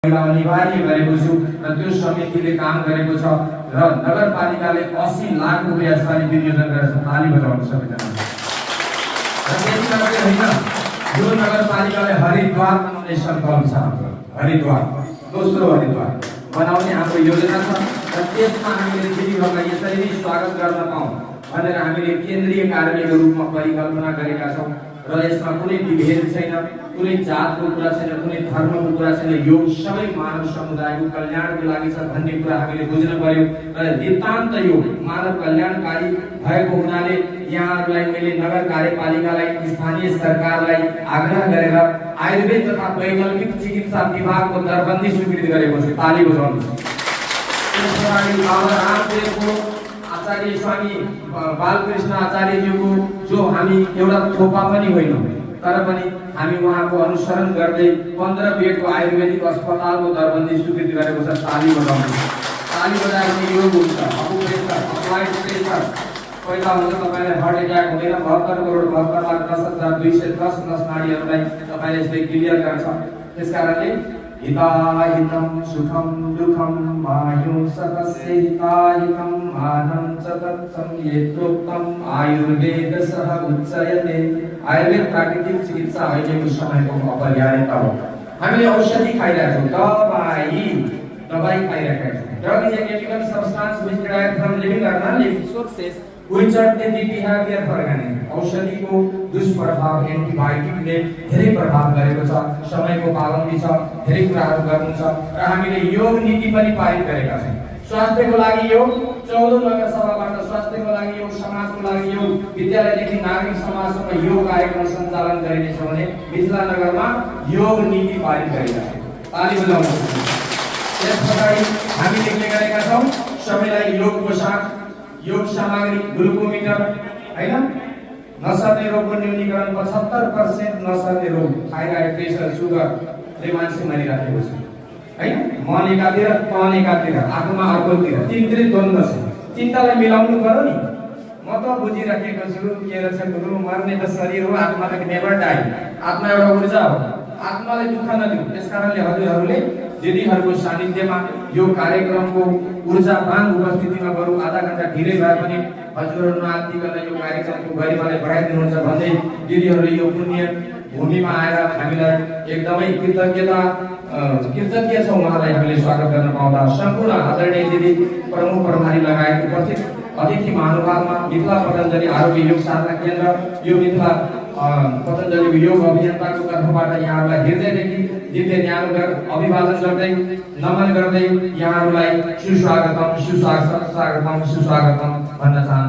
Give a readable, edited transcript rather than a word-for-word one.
अनिवार्य गरेको छु र त्यो समितिले काम गरेको छ र नगरपालिकाले 80 लाख रुपैयाँ यसरी विनियोजन गरेछ। ताली बजाउनु सबैजना। र त्यसमा चाहिँ हैन, यो नगरपालिकाले हरिद्वार बनाउने संकल्प छ हाम्रो। हरिद्वार दोस्रो हरिद्वार बनाउने हाम्रो योजना छ र त्यसमा हामीले दिदीहरुलाई यसरी नै स्वागत गर्न पाऊँ भनेर हामीले केन्द्रीय कार्यालयको रूपमा परिकल्पना गरेका छौं र यसमा कुनै विभेद छैन, कुनै जातको कुरा छैन, कुनै धर्मको कुरा छैन। यो सबै मानव समुदायको कल्याणको लागि छ भन्ने कुरा हामीले बुझ्न पर्यो र नितान्त यो मानव कल्याणकारी भएको हुनाले यहाँहरूलाई मैले नगर कार्यपालिकालाई, स्थानीय सरकारलाई आग्रह गरेर आयुर्वेद तथा वैकल्पिक चिकित्सा विभागको दरबन्दी स्वीकृत गरेको छु। ताली बजाउनुहोस्। त्यसपछि बाबा रामदेवको आचार्य स्वामी बालकृष्ण आचार्यज्यूको जो हामी एउटा थोपा पनि होइन तर पनि हामी उहाँको अनुसरण गर्दै 15 बेडको आयुर्वेदिक अस्पतालको दरबन्दी स्वीकृति गरेको छ। ताली बजाउनुहोस्। ताली बजाएर योग हुन्छ, अकुप्रेसर, अप्लाइड प्रेसर पहिला हुन्छ। तपाईलाई हार्ट अट्याक हुँदैन। 72,10,210 नस नाडीहरूलाई तपाईले यसले क्लियर गर्छ। त्यसकारणले हिताहितं सुखं दुःखं मायुं सतस्य हिताहितं मानं च तत्सं यत्रोक्तं आयुर्वेदसः उच्यते। आयुर्वेद प्राकृतिक चिकित्सा अहिलेको समयको अपरिहार्यता हो। हामीले औषधि खाइरहेका छौं, दबाई खाइरहेका छौं। Drug is a chemical substance which derived from living or non-living sources which are the behavior for organism. औषधिको दुष्प्रभाव एन्टिबायोटिकले धेरै प्रभाव गरेको छ। समयको पाबन्दी छ, धेरै कुराहरू गर्नु छ र हामीले योग नीति पनि पारित गरेका छौं। स्वास्थ्यको लागि योग 14 नगरसभाबाट स्वास्थ्यको लागि योग, समाजको लागि योग, विद्यालयदेखि नागरिक समाजसम्म योग कार्यक्रम सञ्चालन गरिनेछ भने मिथिला नगरमा योग नीति पारित गरेका छौं। ताली बजाउनुहोस्। त्यसपछि हामीले के गरेका छौं, सबैलाई योग पोशाक, योग सामग्री, ग्लुकोमिटर हैन, नसर्ने रोगको न्यूनीकरण 75% नसर्ने रोग, थाइराइड, प्रेसर, सुगरले मान्छे मरिरहेको छ हैन। मन एकातिर, तन एकातिर, आत्मा अर्कोतिर, तीनतिर द्वन्द्व छ। चिन्तालाई मिलाउनु पर्यो नि। म त बुझिराखेको छु के रहेछ गुरु, मर्ने त शरीर हो, आत्मा त नेभर डाइ। आत्मा एउटा ऊर्जा हो, आत्माले दुःख नदिऊ। त्यसकारणले हजुरहरूले दिदीहरुको सानिध्यमा यो कार्यक्रमको ऊर्जावान उपस्थितिमा गरौँ। आधा घण्टा ढिलै भए पनि हजुरहरु नआत्तिकन यो कार्यक्रमको गरिमालाई बढाइदिनुहुन्छ भन्दै दिदीहरुले यो पुण्य भूमिमा आएर हामीलाई एकदमै कृतज्ञ छौं। उहाँलाई हामीले स्वागत गर्न पाउँदा सम्पूर्ण आदरणीय दिदी, प्रमुख प्रभारी लगायत उपस्थित अतिथि महानुभावमा मिथिला पतञ्जलि आरोग्य योग साधना केन्द्र, यो मिथिला पतञ्जलि योग अभियन्ताको तर्फबाट यहाँहरूलाई हृदयदेखि दिव्य ज्ञान अभिवादन गर्दै नमन गर्दै यहाँहरूलाई सुस्वागतम सुस्वागतम सुस्वागतम भन्न चाहन्छु।